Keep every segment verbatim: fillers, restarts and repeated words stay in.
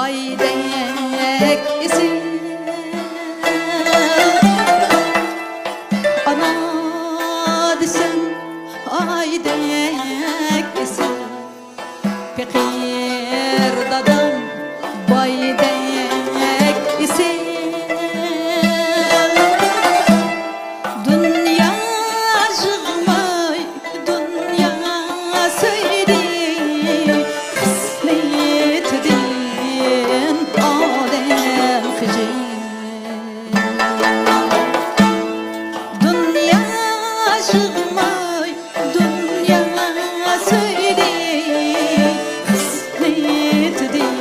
ئايدەك ئېسىل، ئانا دېسەم ئايدەك ئېسىل. پېقىر دادام بايدەك ئېسىل. دۇنيا يىغماي، دۇنيا سۆيدى، خىسلىتىدىن ئالەم خىجىل. دۇنيا يىغماي، دۇنيا سۆيدى، خىسلىتىدىن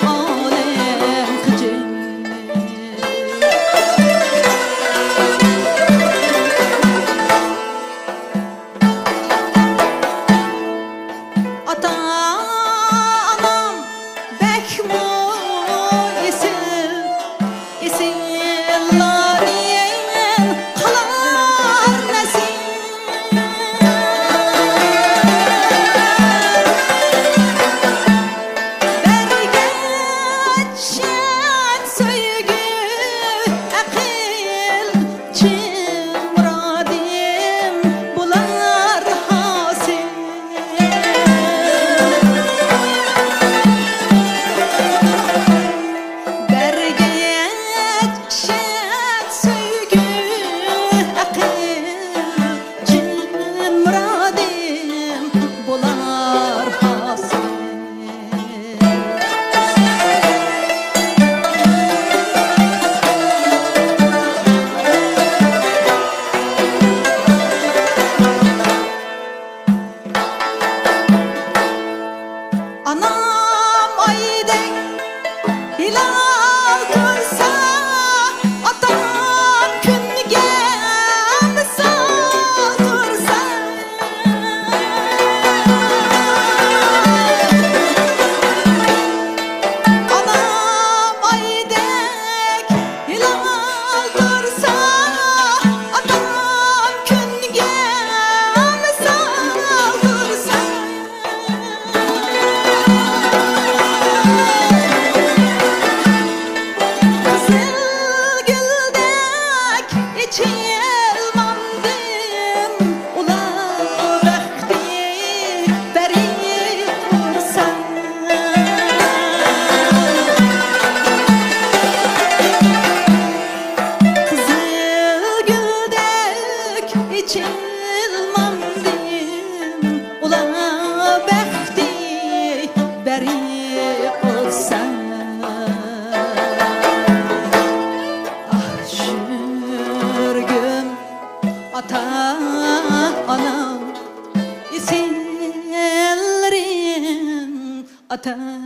ئالەم خىجىل. ئاتا-ئانام بەكمۇ ئېسىل، ئېسىللاردىن قالار نەسىل. بەرگەچ شەن سۆيگۈ، ئەقىل، چىن مۇرادىم بولار ھاسىل. بەرگەچ شەن سۆيگۈ، ئەقىل، چىن مۇرادىم بولار ھاسىل. ئانام ئايدەك ھىلال تۇرسا، ئاتام كۈنگە مىسال تۇرسا. ئانام ئايدەك ھىلال تۇرسا، ئاتام كۈنگە مىسال تۇرسا. قىزىل گۈلدەك ئېچىلمامدىم، ئۇلا بەختى بەرىپ ئۇرسا. قىزىل گۈلدەك ئېچىلمامدىم، ئۇلا بەختى بەرىپ ئۇرسا. ئاھ، شۈرگۈم ئاتا-ئانام، ئېسىللىرىم ئاتا-ئانام.